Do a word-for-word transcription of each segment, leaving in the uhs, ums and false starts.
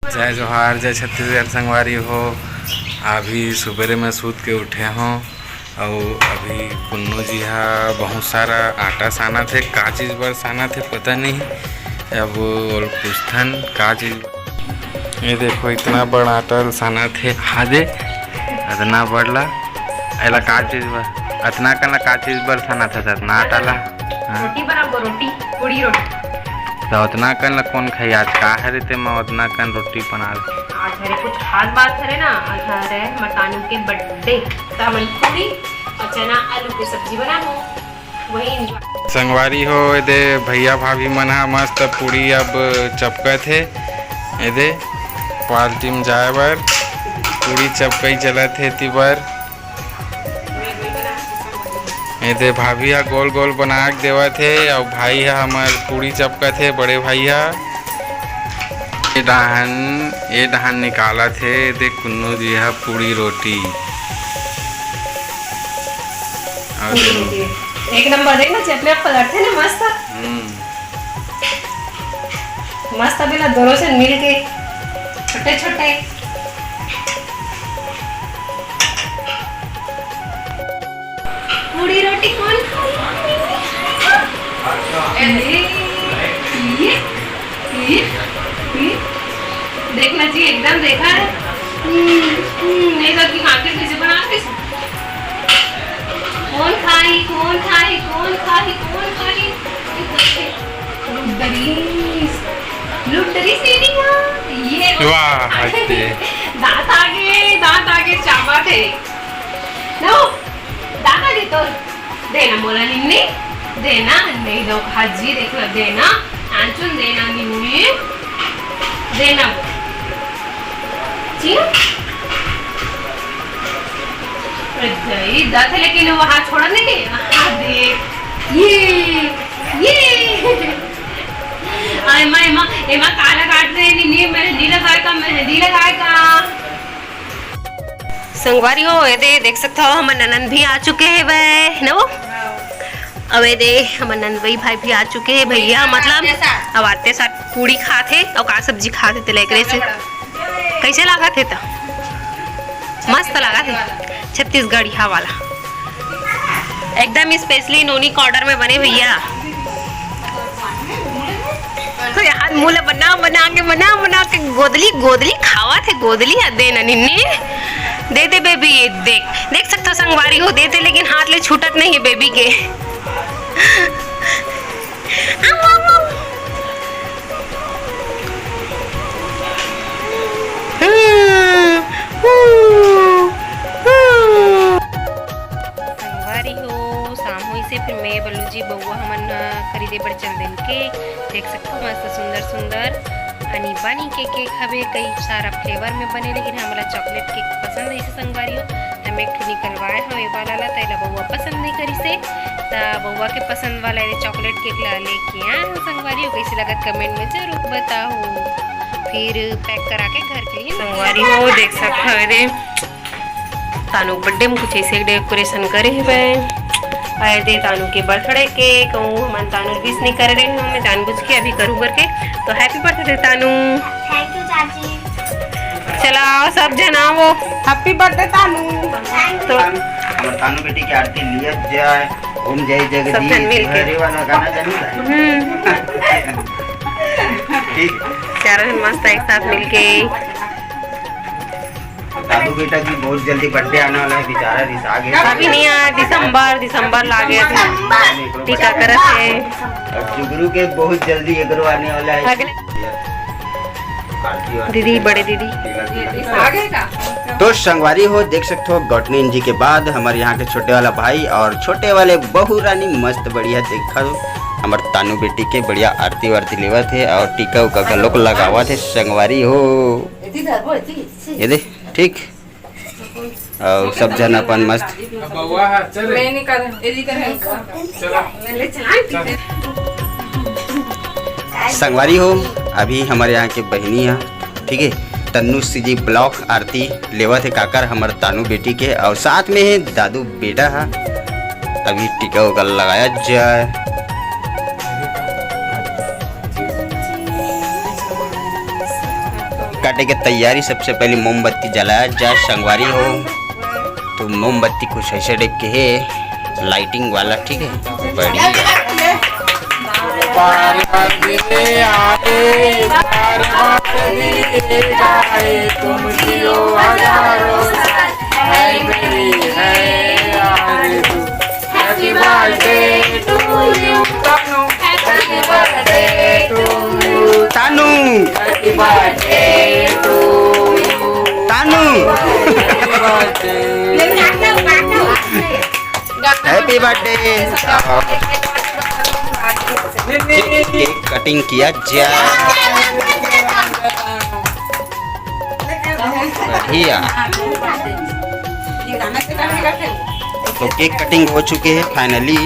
जय जोहार, जय छत्तीसगढ़ संगवारी हो। अभी सुबेरे में सूत के उठे हों, अउ अभी कुन्नू जी हा बहुत सारा आटा सानत हे। का चीज बर सानत हे पता नहीं, अब ओला पूछथन का चीज। ये देखो, इतना बड़ आटा ल सानत हे। हा दे, अतना बड़ ला, एला का चीज बर, अतना कन ला का चीज बर सानत हे, अतना आटा ला? हाँ। रोटी बनाबो, रोटी, पूड़ी रोटी। तो उतना कन ला कौन खाई? आज का हरे ते मैं उतना कन रोटी बना ले। आज हरे कुछ खास बात हरे ना, आज हरे हमर तानू के बर्थडे, तो हमन पूड़ी और चना आलू की सब्जी बनाबो, वही एंजॉय। संगवारी हो, एदे भैया भाभी मन हा मस्त पूड़ी अब चपकत हे, एदे पार्टी में जाए बर पूड़ी चपकई चलत हे, एती बर। एदे भाभी हा गोल गोल बना के देवत हे, अउ भाई हा हमर पूड़ी चपकत हे, बड़े भाई हा। ए डहान, ए डहान निकालत हे, एदे कुन्नू जी हा पूड़ी रोटी। अउ पूड़ी रोटी। एक नंबर, देख ना, चटनी पलटथे ना, मस्त। हम्म। मस्त अभी ना दोनों से मिल के छोटे छोटे। पूड़ी रोटी कौन खाई? ये, ये, ये, ये। देख ना जी, एकदम देखा है। हम्म, हम्म, नहीं तो की आखिर कैसे बना के कौन खाई, कौन खाई, कौन खाई, कौन खाई? लुटरीस, लुटरीस ये नहीं हुआ। ये वाह, हद है। दांत आगे, दांत आगे चाबत हे। नो, दांत आगे तो देना मोला निन्नी, देना, नहीं दो हाजी, देख लो, देना, आंचुन देना निन्नी, देना। जी? अरे दई, दत है, लेकिन वो हाथ छोड़ा नहीं। हाँ, देख। ये, ये। अरे माँ, एमा, एमा काला काट रहे, नहीं, नहीं, मेहंदी लगाए का, मेहंदी लगाए का। संगवारी हो, एदे देख सकत हो, हमर ननद भी आ चुके हे बे, न वो? अब एदे हमर नंदोई भाई भी आ चुके हे, भैया, मतलब, आते साथ। अब आते साथ पूड़ी खात हे, अउ का सब्जी खात हे, तेला एकरे से। कैसे लागत हे त? मस्त लागत हे, छत्तीसगढ़िया वाला, एकदम specially नोनी के order में बने भैया। तो यार, मुँह ला बना, बना के, बना, बना के गोदली, गोदली खावत हे, गोदली। आ दे ना निन्नी, दे दे बेबी, ये देख, देख सकत हो संगवारी हो, दे दे, लेकिन हाथ ले छूटत नहीं हे बेबी के। आऊ, आऊ, आऊ। हम्म, हम्म, हम्म। संगवारी हो, शाम होइसे, फिर मैं, बल्लू जी, बउआ हमन, अ, खरीदे बर चल देन cake। देख सकथो, मस्त सुंदर सुंदर आनी बानी के cake हवे, कई सारा flavour में बने, लेकिन हमला chocolate cake पसंद हे, इसे संगवारी हो। हम एक ठो निकलवाए हव ए वाला ला, त एला बउआ पसंद नहीं करिसे, त बउआ के पसंद वाला ये chocolate cake ला लेके आए हव संगवारी हो। कैसे लगत comment में जरूर बताओ। फिर pack करा के घर के लिए संगवारी हो, देख सकत हव एदे तानू birthday में कुछ ऐसे decoration करे हवे। आए दे तानू के birthday cake, अउ हमन तानू wish नहीं करे रहे, हमन जानबूझ के अभी करू करके। तो happy birthday Tanu. Thank you चाची। चला आओ सब जन आओ, happy birthday Tanu. Thank you। तो हमर तानू बेटी के आरती लिया जाए, ओम जय सब जगदीश जन मिल के। हरे वाला गाना जानू। हम्म। ठीक। चारों जन मस्त एक साथ मिलके। दादू बेटा की बहुत जल्दी birthday आने वाला है, बेचारा रिसा गया। अभी नहीं आया, दिसंबर, दिसंबर लागे थे। टीका करत हे। और जुगरू के बहुत जल्दी एकरो आने वाला है। अगले आरती वारती दीदी, बड़े दीदी। तो संगवारी हो, देख सकते हो, गौटनीन जी के बाद हमारे यहाँ के छोटे वाला भाई और छोटे वाले बहू रानी मस्त बढ़िया देखा हो, हमारे तानू बेटी के बढ़िया आरती वारती लेवत हे और टीका उका घलोक लगावत हे संगवारी हो। एती धरबो, एती। ये दे, ठीक। और सब जन अपन मस्त। अब बउआ है, चल। मैं नहीं कर, एदी कर। चला। ले चला। संगवारी हो, अभी हमारे यहाँ के बहिनी है, ठीक है, तन्नू सीजी vlog आरती लेवत हे काकर हमर तानू बेटी के, और साथ में है दादू बेटा है। अभी टीका उका लगाया जाए। काटे के तैयारी। सबसे पहले मोमबत्ती जलाया जा संगवारी हो। तो मोमबत्ती कुछ ऐसे टाइप के है, लाइटिंग वाला, ठीक है, बढ़िया। बार बार दिए आए, बार बार दिए गाए, तुम जियो हजारों साल, है मेरी है आरज़ू। Happy birthday to you, Tanu। Happy birthday to you, Tanu। Happy birthday to you, Tanu। Happy birthday। Happy birthday। Cake cutting किया जाए। बढ़िया। तो केक कटिंग हो चुके हैं finally।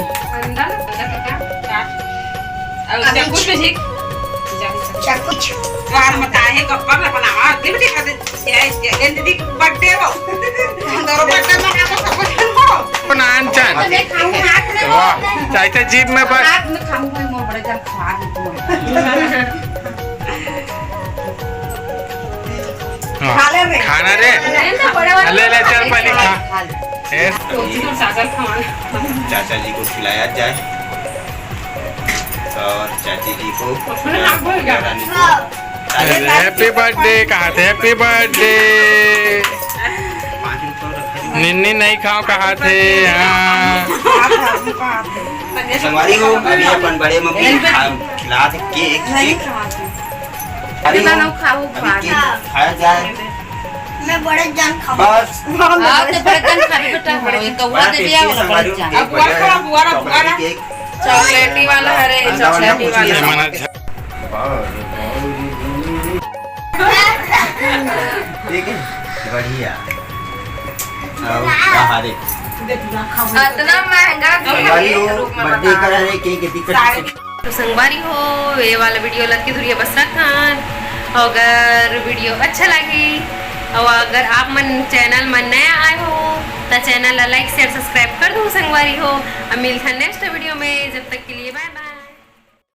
अपना आंचन। वाह, चाचा जीभ में बस। हाँ, खाना रे। ले, ले, चल पहले खा। चाचा जी को खिलाया जाए और चाची जी को। Happy birthday कहा थे, happy birthday। निन्नी नहीं खाओ कहा थे। हाँ। संगवारी हो, अभी अपन बड़े मम्मी खिला थे केक। अरे खाओ, अभी खाओ। केक खाया जाए। मैं बड़े जन खाऊं। बस। आप तो बड़े जन खा बेटा, बड़े जन। तो वो दे दिया, बड़े जन। अब वो खा, वो रहा, वो रहा। चॉकलेटी वाला, अरे, चॉकलेटी वाला। ठीक है, बढ़िया। इतना महंगा। संगवारी हो, बर्थडे करा है, केक दिक्कत। तो संगवारी हो, ये वाला वीडियो लग के दूरिया बस रखन। अगर वीडियो अच्छा लगी और अगर आप मन चैनल में नया आए हो तो चैनल ला लाइक शेयर सब्सक्राइब कर दो संगवारी हो। अब मिलता नेक्स्ट वीडियो में, जब तक के लिए बाय बाय।